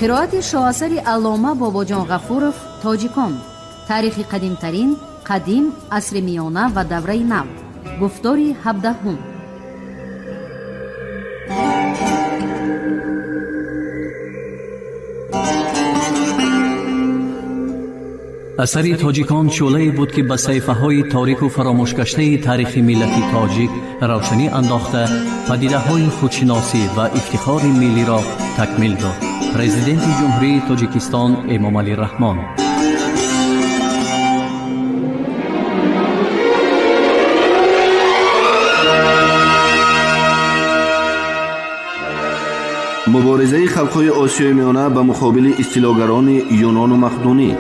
Қироати шоҳасари Аллома Бобоҷон Ғафуров «Тоҷикон. Таърихи қадимтарин, қадим, асри миёна ва давраи нав». Гуфтори 17-ум. Асари «Тоҷикон» шӯълае буд, ки ба саҳифаҳои торику фаромӯшгаштаи таърихи миллати тоҷик равшанӣ андохта, падидаҳои худшиносӣ ва ифтихори миллиро такмил дод. Президенти Ҷумҳурии Тоҷикистон Эмомалӣ Раҳмон. Муборизаи халқҳои Осиёи Миёна ба муқобили истилогарони юнону мақдунӣ.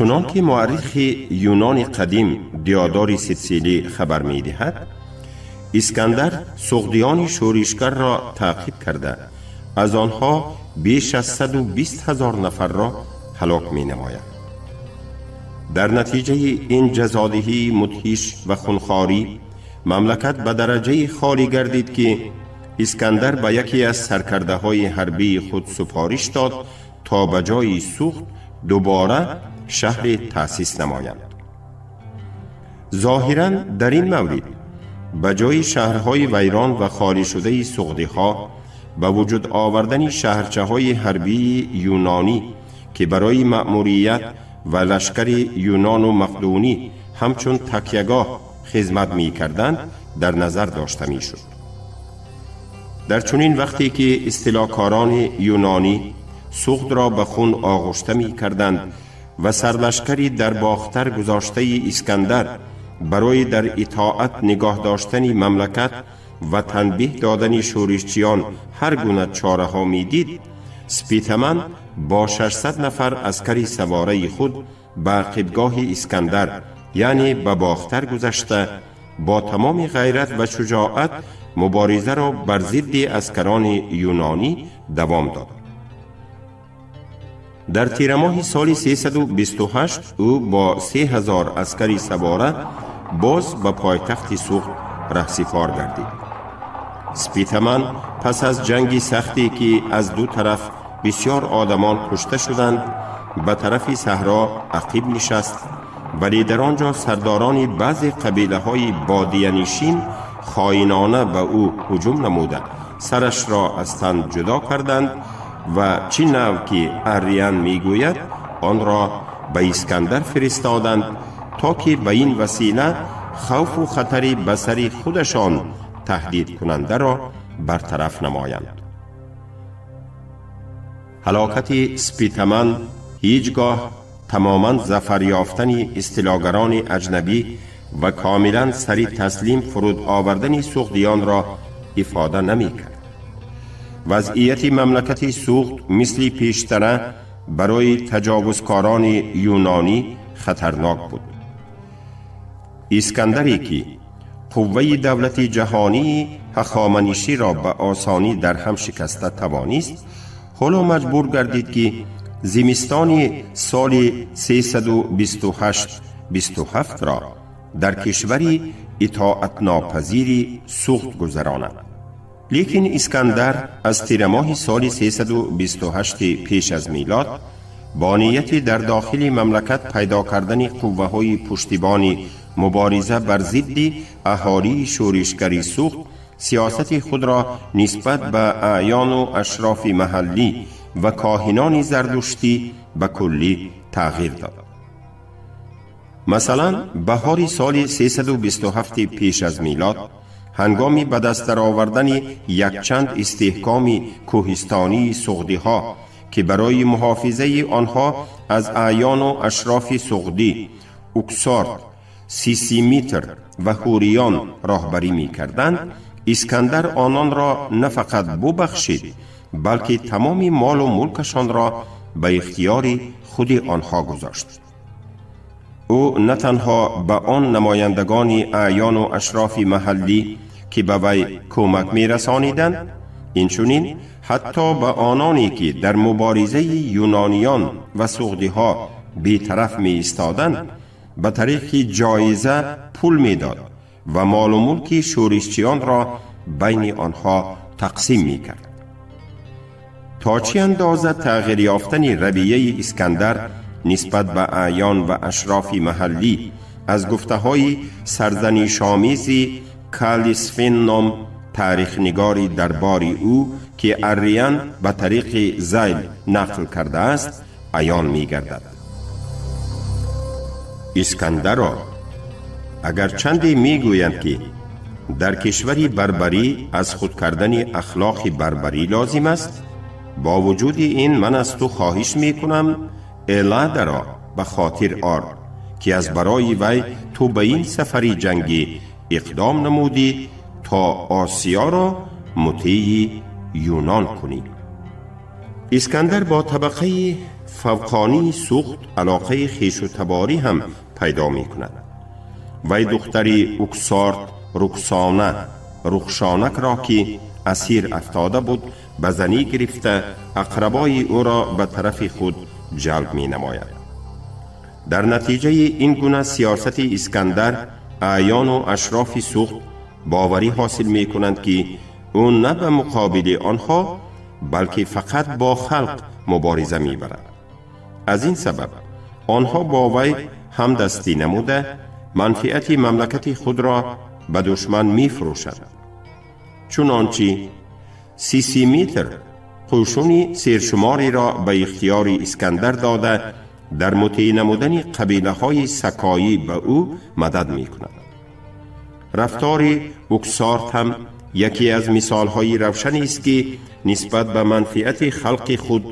Чунон ки муаррихи юнони қадим Диодори Ситсилӣ хабар медиҳад, Искандар суғдиёни шӯришгарро таъқиб карда, аз онҳо беш аз 120 000 нафарро ҳалок менамояд. Дар натиҷаи ин ҷазодиҳии мудҳиш ва хунхорӣ мамлакат ба дараҷаи холӣ гардид, ки Искандар ба яке аз саркардаҳои ҳарбии худ супориш дод, то ба ҷои Суғд дубора шаҳре таъсис намоянд. Зоҳиран, дар ин маврид ба ҷои шаҳрҳои вайрон ва холӣ шудаи суғдиҳо ба вуҷуд овардани шаҳрчаҳои ҳарбии юнонӣ, ки барои маъмурият ва лашкари юнону мақдунӣ ҳамчун такягоҳ хизмат мекарданд, дар назар дошта мешуд. Дар чунин вақте ки истилокорони юнонӣ Суғдро ба хун оғушта мекарданд ва сарлашкари дар Бохтар гузоштаи Искандар барои дар итоат нигоҳ доштани мамлакат ва танбеҳ додани шӯришчиён ҳар гуна чораҳо медид, Спитаман бо 600 нафар аскари савораи худ ба ақибгоҳи Искандар, яъне ба Бохтар гузашта, бо тамоми ғайрат ва шуҷоат муборизаро бар зидди аскарони юнонӣ давом дод. Дар тирамоҳи соли 328 ӯ бо 3000 аскари савора боз ба пойтахти Суғд раҳсипор гардид. Спитаман пас аз ҷанги сахте, ки аз ду тараф бисёр одамон кушта шуданд, ба тарафи саҳро ақиб нишаст, вале дар он ҷо сардорони баъзе қабилаҳои бодиянишин хоинона ба ӯ ҳуҷум намуда, сарашро аз тан ҷудо карданд ва чӣ нав ки Арриан мегӯяд, онро ба Искандар фиристоданд, то ки ба ин васила хавфу хатари ба сари худашон таҳдидкунандаро бартараф намоянд. Ҳалокати Спитаман ҳеҷ гоҳ тамоман зафар ёфтани истилогарони аҷнабӣ ва комилан сари таслим фуруд овардани суғдиёнро ифода намекард. Вазъияти мамлакати Суғд мисли пештара барои таҷовузкорони юнонӣ хатарнок буд. Искандаре, ки қувваи давлати ҷаҳонии ҳахоманиширо ба осонӣ дар ҳам шикаста тавонист, ҳоло маҷбур гардид, ки зимистони соли 328-27-ро дар кишвари итоатнопазири Суғд гузаронад. Лекин Искандар аз тирамоҳи соли 328 пеш аз милод бо нияти дар дохили мамлакат пайдо кардани қувваҳои пуштибони мубориза бар зидди аҳолии шӯришгари Суғд сиёсати худро нисбат ба аъёну ашрофи маҳаллӣ ва коҳинони зардуштӣ ба куллӣ тағйир дод. Масалан, баҳори соли 327 пеш аз милод, ҳангоми ба даст даровардани якчанд истиҳкоми кӯҳистонии суғдиҳо, ки барои муҳофизаи онҳо аз аъёну ашрофи суғдӣ Уксорт, Сисимитр ва Ҳуриён роҳбарӣ мекарданд, Искандар ононро на фақат бубахшид, балки тамоми молу мулкашонро ба ихтиёри худи онҳо гузошт. Ӯ на танҳо ба он намояндагони аъёну ашрофи маҳаллӣ, ки ба вай кӯмак мерасониданд, инчунин ҳатто ба ононе, ки дар муборизаи юнониён ва суғдиҳо бетараф меистоданд, ба тариқи ҷоиза пул медод ва молу мулки шӯришчиёнро байни онҳо тақсим мекард. То чӣ андоза тағйир ёфтани равияи Искандар нисбат ба аъён ва ашрофи маҳаллӣ аз гуфтаҳои сарзанишомези Каллисфен ном таърихнигори дарбори ӯ, ки Арриан ба тариқи зайл нақл кардааст, аён мегардад. Искандаро, агарчанде мегӯянд, ки дар кишвари барбарӣ аз худ кардани ахлоқи барбарӣ лозим аст, бо вуҷуди ин ман аз ту хоҳиш мекунам, Эладаро ба хотир ор, ки аз барои вай ту ба ин сафари ҷангӣ иқдом намудӣ, то Осиёро мутеи Юнон кунӣ. Искандар бо табақаи фавқонии Суғд алоқаи хешу таборӣ ҳам пайдо мекунад. Вай духтари Уксорт Руксона Рухшонакро, ки асир афтода буд, ба занӣ гирифта, ақрабои ӯро ба тарафи худ ҷалб менамояд. Дар натиҷаи ин гуна сиёсати Искандар аъёну ашрофи Суғд боварӣ ҳосил мекунанд, ки ӯ на ба муқобили онҳо, балки фақат бо халқ мубориза мебарад. Аз ин сабаб онҳо бо вай ҳамдастӣ намуда, манфиати мамлакати худро ба душман мефурӯшанд. Чунончи Сисиметр қӯшуни сершумореро ба ихтиёри Искандар дода, дар мутеъ намудани қабилаҳои сакоӣ ба ӯ мадад мекунад. Рафтори Уксорт ҳам яке аз мисолҳои равшанест, ки нисбат ба манфиати халқи худ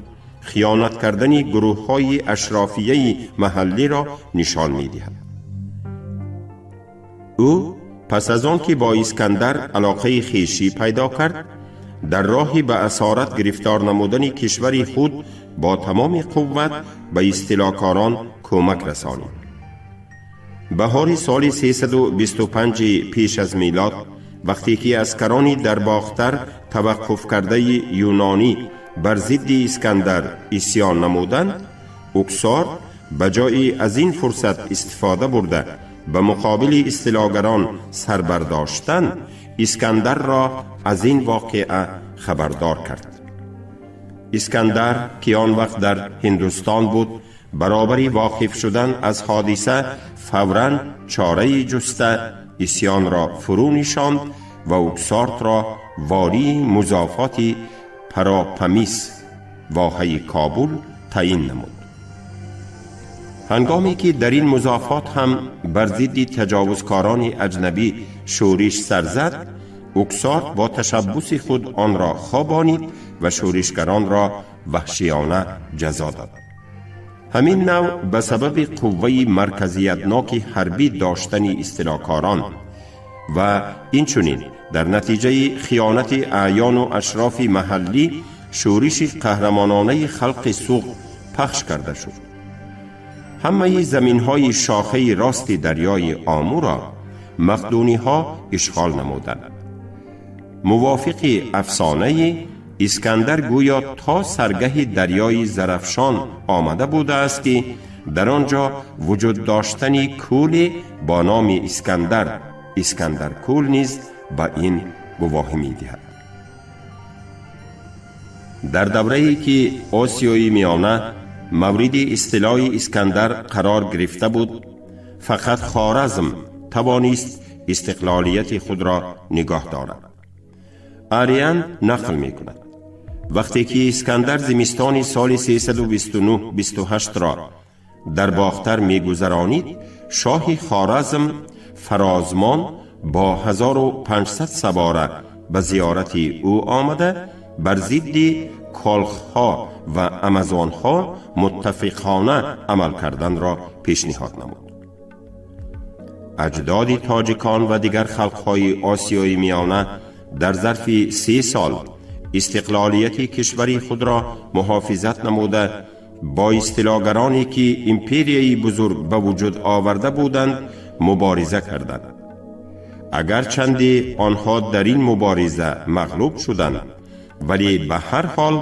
хиёнат кардани гурӯҳҳои ашрофияи маҳаллиро нишон медиҳад. Ӯ пас аз он ки бо Искандар алоқаи хешӣ пайдо кард, дар роҳи ба асорат гирифтор намудани кишвари худ бо тамоми қувват ба истилокорон кӯмак расонид. Баҳори соли 325 пеш аз милод, вақте ки аскарони дар Бохтар таваққуфкардаи юнонӣ бар зидди Искандар исьён намуданд, Уксор ба ҷои аз ин фурсат истифода бурда, ба муқобили истилогарон сар бардоштан, Искандарро аз ин воқеа хабардор кард. Искандар, ки он вақт дар Ҳиндустон буд, баробари воқиф шудан аз ҳодиса фавран чораи ҷуста, исьёнро фурӯ нишонд ва Уксортро волии музофоти Паропамис, воҳаи Кобул, таъин намуд. Ҳангоме ки дар ин музофот ҳам бар зидди таҷовузкорони аҷнабӣ шӯриш сар зад, Уксорт бо ташаббуси худ онро хобонид ва шӯришгаронро ваҳшиёна ҷазо дод. Ҳамин навъ ба сабаби қувваи марказиятноки ҳарбӣ доштани истилокорон ва инчунин дар натиҷаи хиёнати аъёну ашрофи маҳаллӣ шӯриши қаҳрамононаи халқи Суғд пахш карда шуд. Ҳамаи заминҳои шохаи рости дарёи Омуро мақдуниҳо ишғол намуданд. Мувофиқи афсонаи Искандар гӯё то саргаҳи дарёи Зарафшон омада будааст, ки дар он ҷо вуҷуд доштани кӯле бо номи Искандар, Искандаркӯл, низ ба ин гувоҳӣ медиҳад. Дар даврае ки Осиёи Миёна мавриди истилои Искандар қарор гирифта буд, фақат Хоразм тавонист истиқлолияти худро нигоҳ дорад. Ариан нақл мекунад: вақте ки Искандар зимистони соли 329-28-ро дар Бохтар мегузаронид, шоҳи Хоразм Фарозмон бо 1500 савора ба зиёрати ӯ омада, бар зидди колхҳо ва амазонҳо муттафиқона амал карданро пешниҳод намуд. Аҷдоди тоҷикон ва дигар халқҳои Осиёи Миёна дар зарфи 3 сол истиқлолияти кишвари худро муҳофизат намуда, бо истилогароне ки империяи бузург ба вуҷуд оварда буданд мубориза карданд. Агарчанде онҳо дар ин мубориза мағлуб шуданд, вале ба ҳар ҳол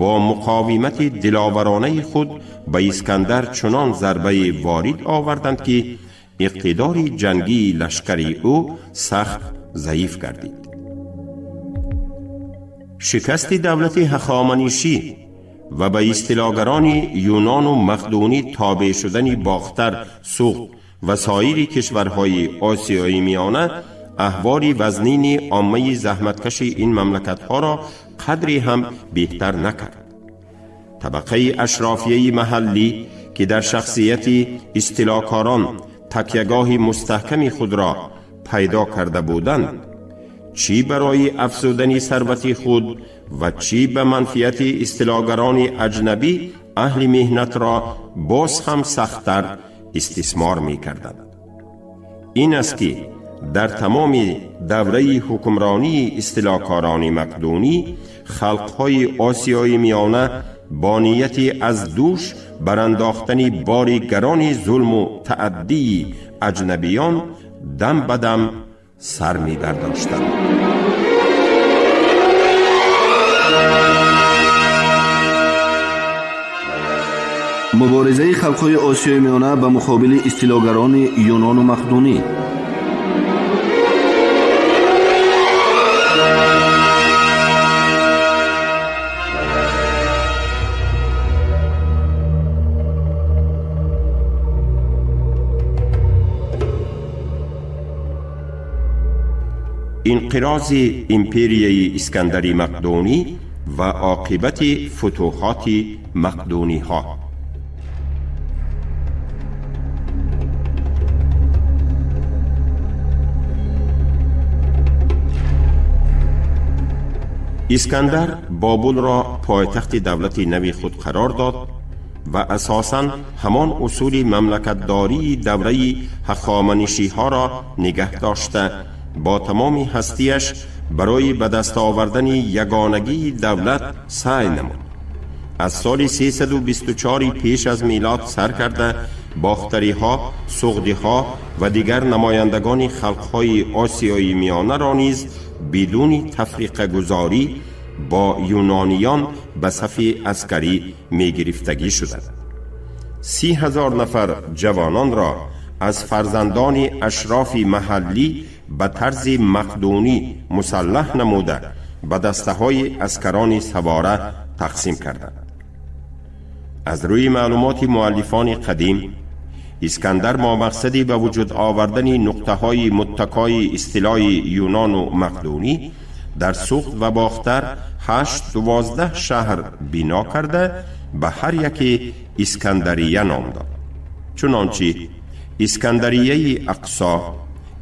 бо муқовимати диловаронаи худ ба Искандар чунон зарбаи ворид оварданд, ки иқтидори ҷангии лашкари ӯ сахт заиф гардид. Шикасти давлати Ҳахоманишӣ ва ба истилогарони Юнону Мақдунӣ тобеъ шудани Бохтар, Суғд ва соири кишварҳои Осиёи Миёна аҳволи вазнини оммаи заҳматкаши ин мамлакатҳоро қадре ҳам беҳтар накард. Табақаи ашрофияи маҳаллӣ, ки дар шахсияти истилокорон такягоҳи мустаҳками худро пайдо карда буданд, чӣ барои афзудани сарвати худ ва чӣ ба манфиати истилогарони аҷнабӣ аҳли меҳнатро боз ҳам сахттар истисмор мекарданд. Ин аст, ки дар тамоми давраи ҳукмронии истилокорони мақдунӣ халқҳои Осиёи Миёна бо нияти аз дӯш барандохтани бори гарони зулму тааддии аҷнабиён дам ба дам сар мебардоштанд. Муборизаи халқҳои Осиёи Миёна ба муқобили истилогарони Юнону Мақдунӣ. Инқирози империяи Искандари Мақдунӣ ва оқибати футӯҳоти мақдуниҳо. Искандар Бобулро пойтахти давлати нави худ қарор дод ва асосан ҳамон усули мамлакатдории давраи ҳахоманишиҳоро нигаҳ дошта, бо тамоми ҳастияш барои ба даст овардани ягонагии давлат саъй намуд. Аз соли 324 пеш аз милод сар карда, бохтариҳо, суғдиҳо ва дигар намояндагони халқҳои Осиёи Миёнаро низ бидуни тафриқагузорӣ бо юнониён ба сафи аскарӣ мегирифтагӣ шуданд. 30,000 нафар ҷавононро аз фарзандони ашрофи маҳаллӣ ба тарзи мақдунӣ мусаллаҳ намуда, ба дастаҳои аскарони савора тақсим карданд. Аз рӯи маълумоти муаллифони қадим, Искандар бо мақсади ба вуҷуд овардани нуқтаҳои муттакои истилои Юнону Мақдунӣ дар Суғд ва Бохтар 8-12 шаҳр бино карда, ба ҳар яке Искандария ном дод. Чунончи Искандарияи Ақсо,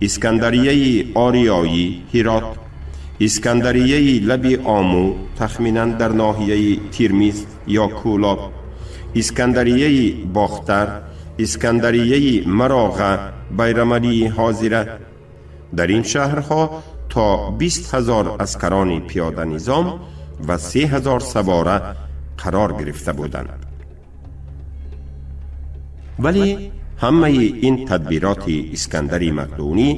Искандарияи Ориёӣ Ҳирот, Искандарияи лаби Ому тахминан дар ноҳияи Тирмиз ё Кӯлоб, Искандарияи Бохтар, Искандарияи Мароға Байрамалии ҳозира. Дар ин шаҳрҳо то 20,000 аскарони пиёданизом ва 3,000 савора қарор гирифта буданд. Вале ҳамаи ин тадбироти Искандари Мақдунӣ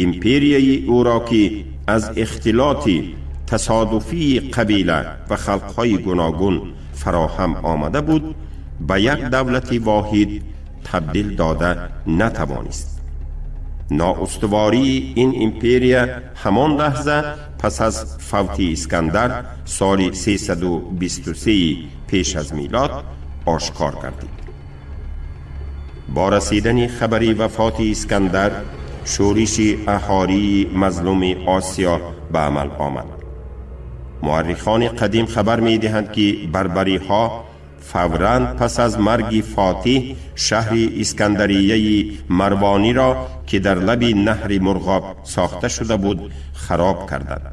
империяи ӯро, ки аз ихтилоти тасодуфии қабила ва халқҳои гуногун фароҳам омада буд, ба як давлати воҳид табдил дода натавонист. Ноустувории ин империя ҳамон лаҳза пас аз фавти Искандар соли 323 пеш аз милод ошкор гардид. Бо расидани хабари вафоти Искандар шӯриши аҳолии мазлуми Осиё ба амал омад. Муаррихони қадим хабар медиҳанд, ки барбариҳо фавран пас аз марги фотиҳ шаҳри Искандарияи Марвониро, ки дар лаби наҳри Мурғоб сохта шуда буд, хароб карданд.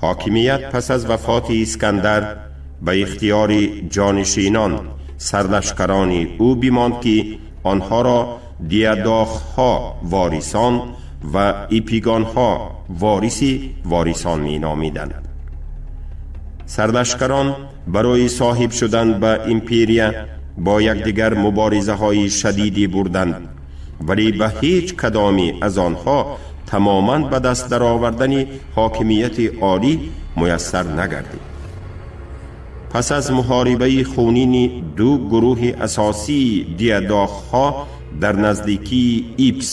Ҳокимият пас аз вафоти Искандар ба ихтиёри ҷонишинон, сарлашкарони ӯ бимонд, ки онҳоро диадохҳо ворисон ва эпигонҳо вориси ворисон меномиданд. Сарлашкарон барои соҳиб шудан ба империя бо якдигар муборизаҳои шадиде бурданд, вале ба ҳеҷ кадоме аз онҳо тамоман ба даст даровардани ҳокимияти олӣ муяссар нагардид. Пас аз муҳорибаи хунини ду гурӯҳи асосии диадохҳо дар наздикии Ипс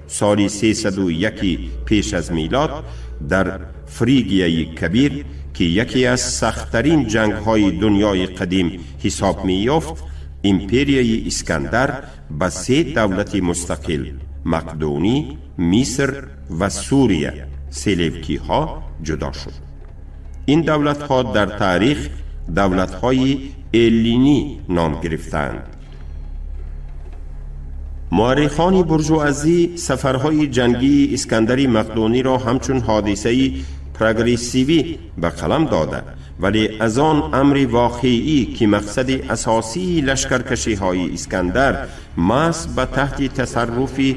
соли 301 пеш аз милод дар Фригияи Кабир, ки яке аз сахттарин ҷангҳои дунёи қадим ҳисоб меёфт, империяи Искандар ба се давлати мустақил Мақдунӣ, Миср ва Сурия Селевкиҳо ҷудо шуд. Ин давлатҳо дар таърих давлатҳои эллинӣ ном гирифтаанд. Муаррихони буржуазӣ сафарҳои ҷангии Искандари Мақдуниро ҳамчун ҳодисаи прогрессивӣ ба қалам дода, вале аз он амри воқеӣ, ки мақсади асосии лашкаркашиҳои Искандар маҳз ба таҳти тасарруфи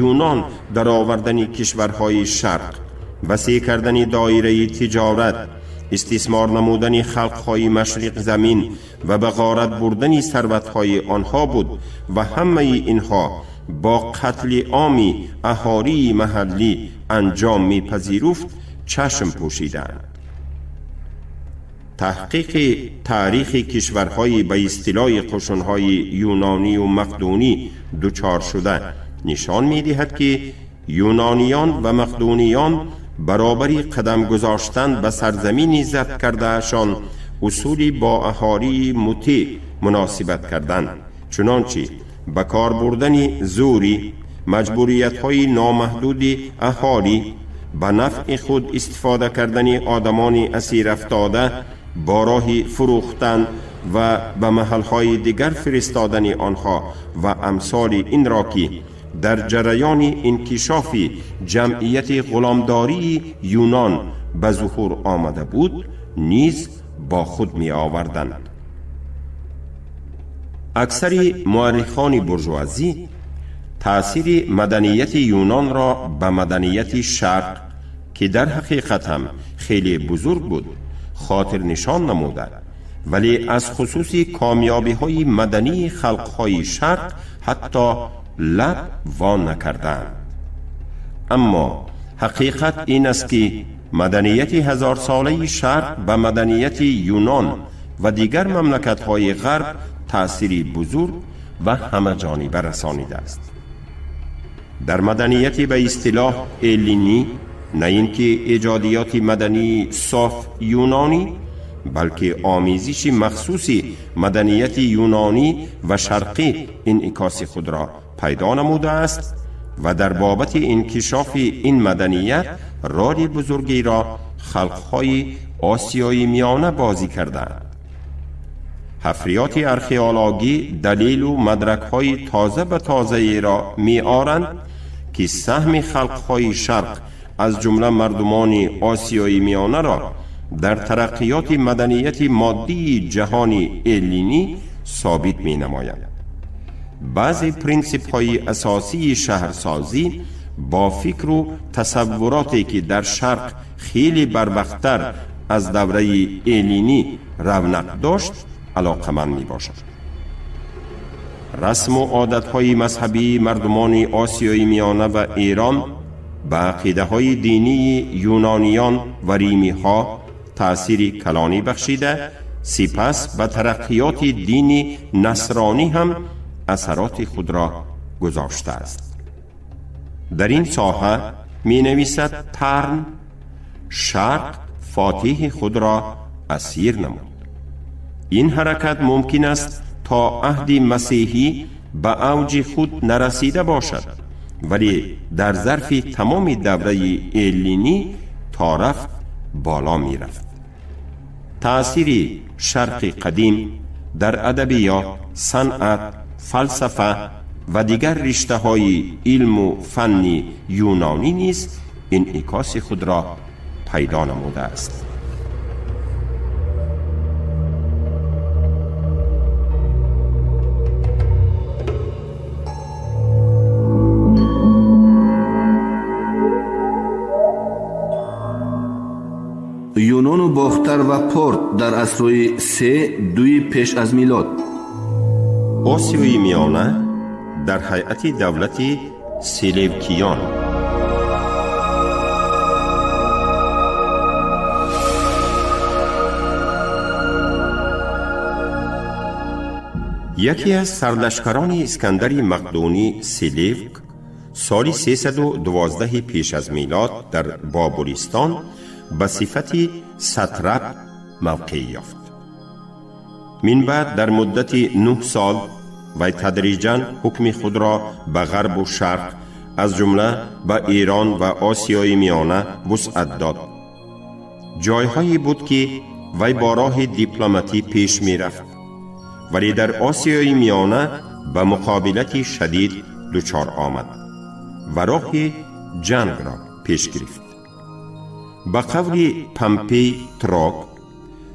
Юнон даровардани кишварҳои Шарқ, васеъ кардани доираи тиҷорат, истисмор намудани халқҳои машриқзамин ва ба ғорат бурдани сарватҳои онҳо буд ва ҳамаи инҳо бо қатли оми аҳолии маҳаллӣ анҷом мепазируфт, чашм пӯшидаанд. Таҳқиқи таърихи кишварҳои ба истилои қушунҳои юнонию мақдунӣ дучор шуда нишон медиҳад, ки юнониён ва мақдуниён баробари қадам гузоштан ба сарзамини забт кардаашон усули бо аҳолии мутеъ муносибат кардан, чунончи ба кор бурдани зӯрӣ, маҷбуриятҳои номаҳдуди аҳолӣ, ба нафъи худ истифода кардани одамони асирафтода бо роҳи фурӯхтан ва ба маҳалҳои дигар фиристодани онҳо ва амсоли инро, ки дар ҷараёни инкишофи ҷамъияти ғуломдории Юнон ба зуҳур омада буд, низ бо худ меоварданд. Аксари муаррихони буржуазӣ таъсири маданияти Юнонро ба маданияти Шарқ, ки дар ҳақиқат ҳам хеле бузург буд, хотирнишон намуда, вале аз хусуси комёбиҳои мадании халқҳои Шарқ ҳатто лаб во накардаанд. Аммо ҳақиқат ин аст, ки маданияти ҳазорсолаи Шарқ ба маданияти Юнон ва дигар мамлакатҳои Ғарб таъсири бузург ва ҳамаҷониба расонидааст. Дар маданияти ба истилоҳ эллинӣ на ин ки эҷодиёти мадании соф юнонӣ, балки омезиши махсуси маданияти юнонӣ ва шарқӣ инъикоси худро пайдо намудааст ва дар бобати инкишофи ин маданият роли бузургеро халқҳои Осиёи Миёна бозӣ кардаанд. Ҳафриёти археологӣ далелу мадракҳои тоза ба тозаеро меоранд, ки саҳми халқҳои Шарқ, аз ҷумла мардумони Осиёи Миёнаро дар тараққиёти маданияти моддии ҷаҳони эллинӣ собит менамояд. Баъзе принсипҳои асосии шаҳрсозӣ бо фикру тасаввуроте, ки дар Шарқ хеле барвақттар аз давраи эллинӣ равнақ дошт, алоқаманд мебошад. Расму одатҳои мазҳабии мардумони Осиёи Миёна ва Эрон ба ақидаҳои динии юнониён ва римиҳо таъсири калонӣ бахшида, сипас ба тараққиёти дини насронӣ ҳам асароти худро гузоштааст. Дар ин соҳа, менависад Тарн, Шарқ фотиҳи худро асир намуд. Ин ҳаракат мумкин аст то аҳди масеҳӣ ба авҷи худ нарасида бошад, вале дар зарфи тамоми давраи эллинӣ то рафт боло мерафт. Таъсири Шарқи қадим дар адабиёт, санъат, фалсафа ва дигар риштаҳои илму фанни юнонӣ низ инъикоси худро пайдо намудааст. Юнону Бохтар ва Порт дар асрҳои 3-2 пеш аз милод. Осиёи Миёна дар ҳайати давлати Селевкиён. Яке аз сарлашкарони Искандари Мақдунӣ Селевк соли 312 пеш аз милод дар Бобулистон ба сифати сатрап мавқеъ ёфт. Мин баъд дар муддати 9 сол вай тадриҷан ҳукми худро ба ғарбу шарқ, аз ҷумла ба Эрон ва Осиёи Миёна вусъат дод. Ҷойҳое буд, ки вай бо роҳи дипломатӣ пеш мерафт, вале дар Осиёи Миёна ба муқобилати шадид дучор омад ва роҳи ҷангро пеш гирифт. Ба қавли Помпей Трок,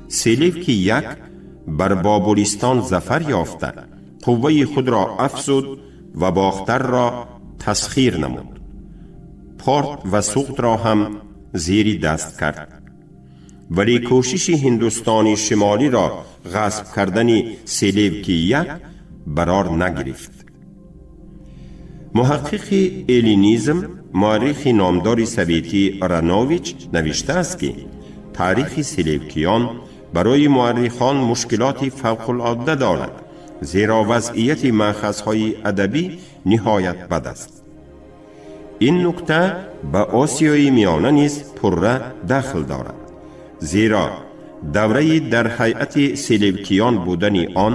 Селевки як бар Бобулистон зафар ёфта, қувваи худро афзуд ва Бохтарро тасхир намуд, Порт ва Суғдро ҳам зери даст кард, вале кӯшиши Ҳиндустони Шимолиро ғасб кардани Селевки як барор нагирифт. Муҳаққиқи эллинизм, муаррихи номдори советӣ Ранович навиштааст, ки таърихи селевкиён барои муаррихон мушкилоти фавқулодда дорад, зеро вазъияти маъхазҳои адабӣ ниҳоят бад аст. Ин нукта ба Осиёи Миёна низ пурра дахл дорад, зеро давраи дар ҳайати селевкиён будани он,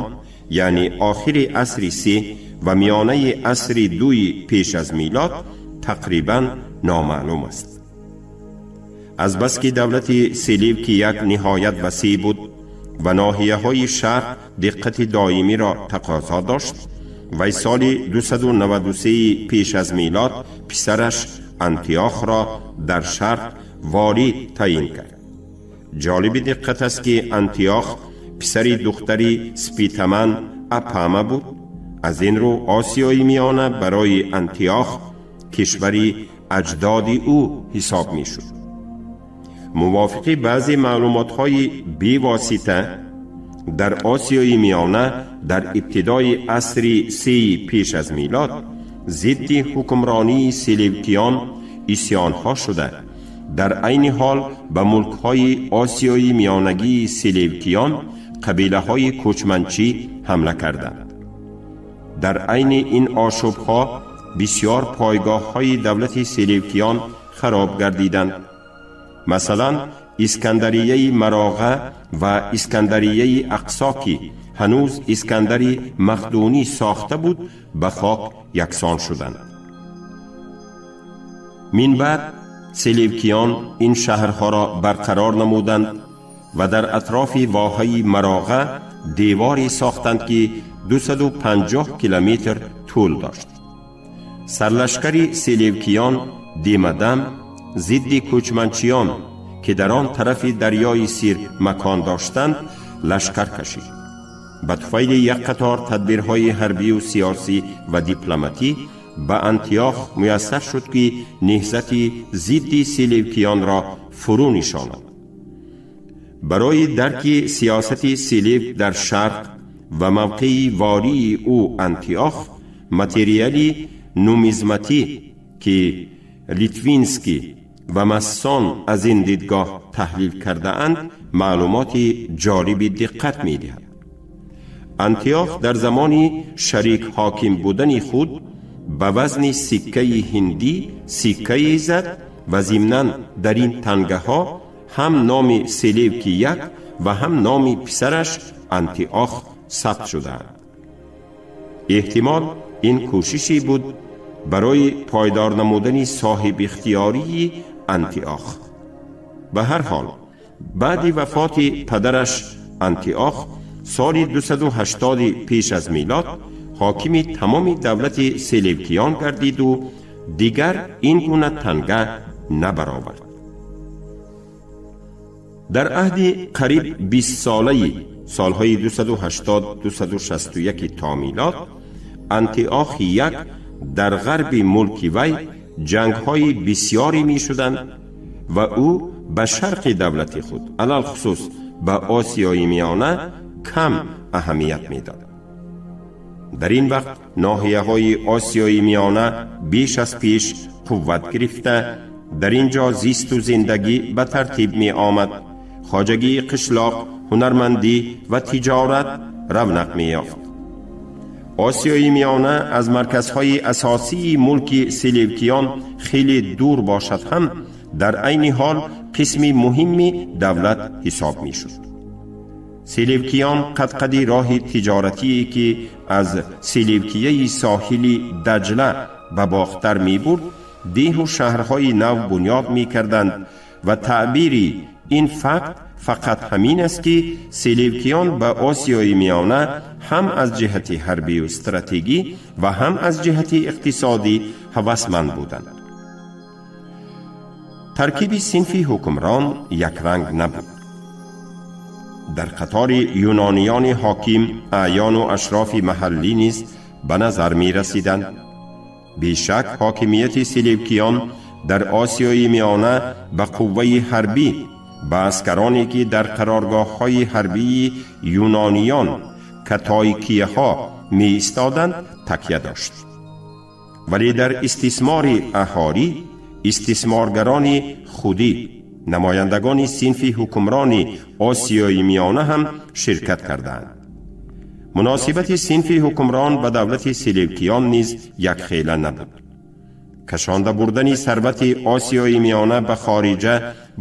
яъне охири асри се ва миёнаи асри дуи пеш аз милод, тақрибан номаълум аст. Азбаски давлати Селевки як ниҳоят васеъ буд ва ноҳияҳои шарқ диққати доимиро тақозо дошт, вай соли 293 пеш аз милод писараш Антиохро дар шарқ волӣ таъин кард. Ҷолиби диққат аст, ки Антиох писари духтари Спитаман Апама буд. Аз ин рӯ Осиёи Миёна барои Антиох кишвари аҷдоди ӯ ҳисоб мешуд. Мувофиқи баъзе маълумотҳои бевосита, дар Осиёи Миёна дар ибтидои асри сеи пеш аз милод зидди ҳукмронии селевкиён исьёнҳо шуда, дар айни ҳол ба мулкҳои Осиёи Миёнагии селевкиён қабилаҳои кӯчманчӣ ҳамла карданд. Дар айни ин ошӯбҳо бисёр пойгоҳҳои давлати селевкиён хароб гардиданд. Масалан, Искандарияи Мароға ва Искандарияи Ақсо, ки ҳанӯз Искандари Мақдунӣ сохта буд, ба хок яксон шуданд. Мин баъд селевкиён ин шаҳрҳоро барқарор намуданд ва дар атрофи воҳаи Мароға деворе сохтанд, ки 250 километр тӯл дошт. Сарлашкари селевкиён Демадам зидди кӯчманчиён, ки дар он тарафи дарёи Сир макон доштанд, лашкар кашид. Ба туфайли як қатор тадбирҳои ҳарбию сиёсӣ ва дипломатӣ ба Антиох муяссар шуд, ки неҳзати зидди селевкиёнро фурӯ нишонад. Барои дарки сиёсати Селевк дар шарқ ва мавқеи вории ӯ Антиох, материали нумизматӣ, ки Литвинский ва Массон аз ин дидгоҳ таҳлил кардаанд, маълумоти ҷолиби диққат медиҳад. Антиох дар замони шарик ҳоким будани худ ба вазни сиккаи ҳиндӣ сиккае зад ва зимнан дар ин тангаҳо ҳам номи Селевки як ва ҳам номи писараш Антиох сабт шудаанд. Эҳтимол, ин кӯшише буд барои пойдор намудани соҳибихтиёрии Антиох. Ба ҳар ҳол, баъди вафоти падараш Антиох соли 280 пеш аз милод ҳокими тамоми давлати селевкиён гардиду дигар ин гуна танга набаровард. Дар аҳди қариб бистсолаи солҳои 280-261 то милод Антиохи як дар ғарби мулки вай ҷангҳои бисёре мешуданд ва ӯ ба шарқи давлати худ, алалхусус ба Осиёи Миёна, кам аҳамият медод. Дар ин вақт ноҳияҳои Осиёи Миёна беш аз пеш қувват гирифта, дар ин ҷо зисту зиндагӣ ба тартиб меомад, хоҷагии қишлоқ, ҳунармандӣ ва тиҷорат равнақ меёфт. Осиёи Миёна аз марказҳои асосии мулки Селевкиён хеле дур бошад ҳам, дар айни ҳол қисми муҳимми давлат ҳисоб мешуд. Селевкиён қадқади роҳи тиҷоратие ки аз Селевкияи соҳили Даҷла ба Бохтар мебурд, деҳу шаҳрҳои нав бунёд мекарданд ва таъбири ин факт фақат ҳамин аст, ки Селевкиён ба Осиёи Миёна ҳам аз ҷиҳати ҳарбию стратегӣ ва ҳам аз ҷиҳати иқтисодӣ ҳавасманд буданд. Таркиби синфи ҳукмрон якранг набуд. Дар қатори юнониёни ҳоким аъёну ашрофи маҳаллӣ низ ба назар мерасиданд. Бешак, ҳокимияти Селевкиён дар Осиёи Миёна ба қувваи ҳарбӣ, ба аскароне ки дар қароргоҳҳои ҳарбии юнониён, катойкияҳо, меистоданд, такя дошт, вале дар истисмори аҳолӣ истисморгарони худӣ, намояндагони синфи ҳукмрони Осиёи Миёна ҳам ширкат кардаанд. Муносибати синфи ҳукмрон ба давлати Селевкиён низ якхела набуд. Кашонда бурдани сарвати Осиёи Миёна ба хориҷа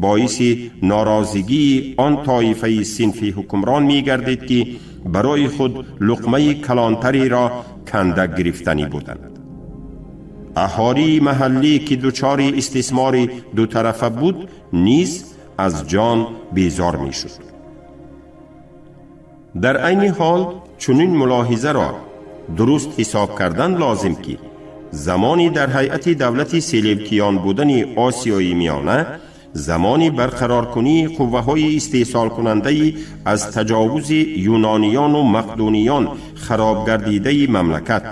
боиси норозигии он тоифаи синфи ҳукмрон мегардид, ки барои худ луқмаи калонтареро канда гирифтанӣ буданд. Аҳолии маҳаллӣ, ки дучори истисмори дутарафа буд, низ аз ҷон безор мешуд. Дар айни ҳол чунин мулоҳизаро дуруст ҳисоб кардан лозим, ки замони дар ҳайати давлати Селевкиён будани Осиёи Миёна замони барқароркунии қувваҳои истеҳсолкунандаи аз таҷовузи юнониёну мақдуниён харобгардидаи мамлакат,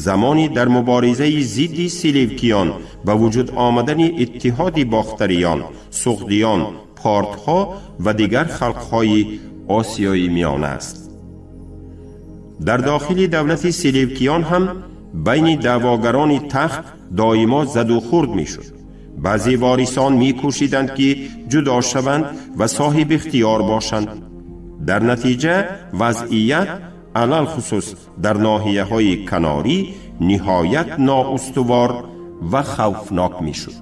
замони дар муборизаи зидди Селевкиён ба вуҷуд омадани иттиҳоди бохтариён, суғдиён, портҳо ва дигар халқҳои Осиёи Миёна аст. Дар дохили давлати Селевкиён ҳам байни даъвогарони тахт доимо задухӯрд мешуд. Баъзе ворисон мекӯшиданд, ки ҷудо шаванд ва соҳиби ихтиёр бошанд. Дар натиҷа вазъият, алалхусус дар ноҳияҳои канорӣ, ниҳоят ноустувор ва хавфнок мешуд.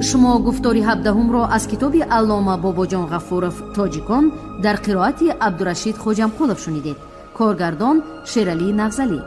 Шумо гуфтори ҳабдаҳумро аз китоби аллома Бобоҷон Ғафуров «Тоҷикон» дар қироати Абдурашид Хоҷамқулов шунидед. Коргардон Шералӣ Навзалӣ.